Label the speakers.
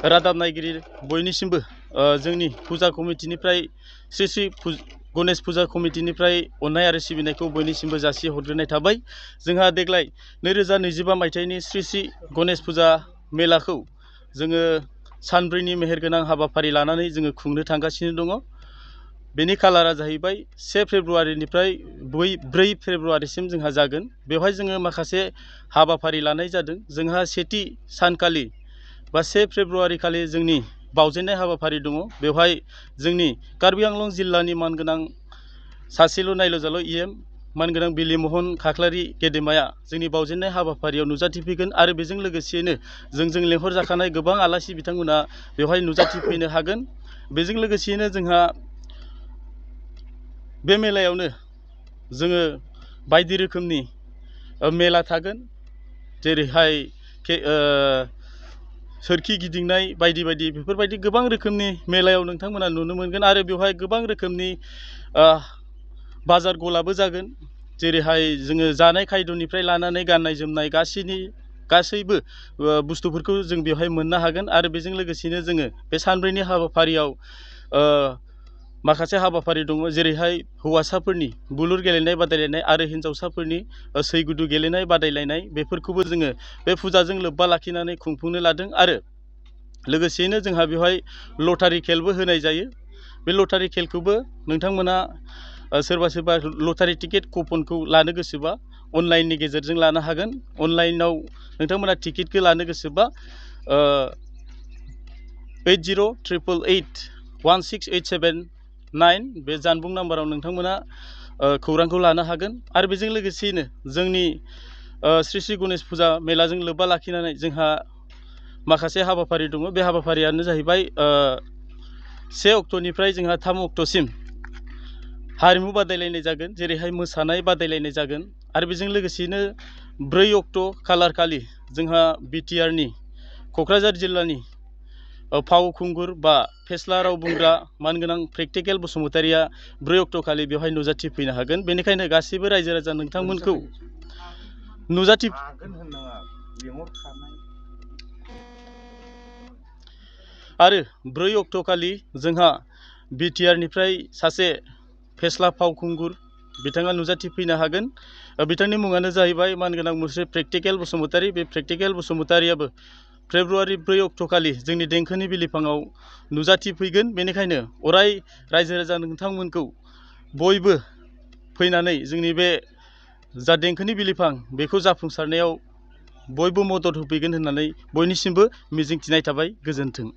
Speaker 1: रादाब नायगिरि बयनिसिमबो जोंनि फुजा कमिटिनिफ्राय श्री श्री गणेश फुजा कमिटिनिफ्राय अननाय आरो सिबिनायखौ बयनिसिमबो जासि हरग्रोनाय थाबाय। जोंहा देग्लाय 2025 मायथाइनि श्री श्री गणेश फुजा मेलाखौ जोङो सानब्रैनि मेहेरगोनां हाबाफारि लानानै जोङो खुंनो थांगासिनो दङ। बेनि खालारा जाहैबाय 1 फेब्रुआरिनिफ्राय 4 फेब्रुआरिसिम जोंहा जागोन। बेवहाय जोङो माखासे हाबाफारि लानाय जादों। जोंहा सेथि सानखालि बा 1 फेब्रुआरि खालि जोंनि बावजेननाय हाबाफारि दङ। बेवहाय जोंनि कार्बि आंलं जिल्लानि मानगोनां सासेल' नायल'जाल' EM मानगोनां बिलिमहन खाख्लारि गेदेमाया जोंनि बावजेननाय हाबाफारियाव नुजाथिफैगोन आरो बेजों लोगोसेयैनो जोंजों लेंहरजाखानाय गोबां आलासि बिथांमोना बेवहाय नुजाथिफैनो हागोन। बेजों लोगोसेयैनो जोंहा बे मेलायावनो जोङो बायदि रोखोमनि मेला थागोन, जेरैहाय सोरखि गिदिंनाय बायदि बायदि बेफोरबायदि गोबां रोखोमनि मेलायाव नोंथांमोना नुनो मोनगोन आरो बेवहाय गोबां रोखोमनि बाजार गलाबो जागोन। जेरैहाय जोङो जानाय खायद'निफ्राय लानानै गाननाय जोमनाय गासैबो बुस्थुफोरखौ जों बेवहाय मोननो हागोन आरो बेजों लोगोसेनो जोङो बे सानब्रैनि हाबाफारियाव माखासे हाबाफारि दङ, जेरैहाय हौवासाफोरनि बुलुर गेलेनाय बादायलायनाय आरो हिन्जावसाफोरनि सै गुदु गेलेनाय बादायलायनाय बेफोरखौबो जोङो बे फुजाजों लोब्बा लाखिनानै खुंफुंनो लादों आरो लोगोसेयैनो जोंहा बेवहाय लटारि खेलबो होनाय जायो। बे लटारि खेलखौबो नोंथांमोना सोरबा सोरबा लटारि टिकेट कुपनखौ लानो गोसोबा अनलाइननि गेजेरजों लानो हागोन। अनलाइनाव नोंथांमोना टिकेटखौ लानो गोसोबा 8088816879 बे जानबुं नाम्बाराव नोंथांमोना खौरांखौ लानो हागोन आरो बेजों लोगोसेयैनो जोंनि श्री श्री गणेश फुजा मेलाजों लोब्बा लाखिनानै जोंहा माखासे हाबाफारि दङ। बे हाबाफारियानो जाहैबाय 1 अक्ट'निफ्राय जोंहा 3 अक्ट'सिम हारिमु बादायलायनाय जागोन, जेरैहाय मोसानाय बादायलायनाय जागोन आरो बेजों लोगोसेयैनो 4 अक्ट' खालार खालि जोंहा बिटिआरनि क'क्राझार जिल्लानि फावखुंगुर बा फेस्ला राव बुंग्रा मानगोनां प्रेक्टिकेल बसुमतारिया 4 अक्ट' खालि बेवहाय नुजाथिफैनो हागोन। बेनिखायनो गासैबो रायजो राजा नोंथांमोनखौ आरो 4 अक्ट' खालि जोंहा बिटिआरनिफ्राय सासे फेस्ला फावखुंगुर बिथाङा नुजाथिफैनो हागोन। बिथांनि मुङानो जाहैबाय मानगोनां मुस्रि प्रेक्टिकेल बसुमतारि। बे प्रेक्टिकेल बसुमतारियाबो फेब्रुआरि 4 अक्ट' खालि जोंनि देंखोनि बिलिफाङाव नुजाथिफैगोन। बेनिखायनो अराय रायजो राजा नोंथांमोनखौ बयबो फैनानै जोंनि बे जा देंखोनि बिलिफां बेखौ जाफुंसारनायाव बयबो मदद होफैगोन होननानै बयनिसिमबो मिजिंथिनाय थाबाय। गोजोन्थों।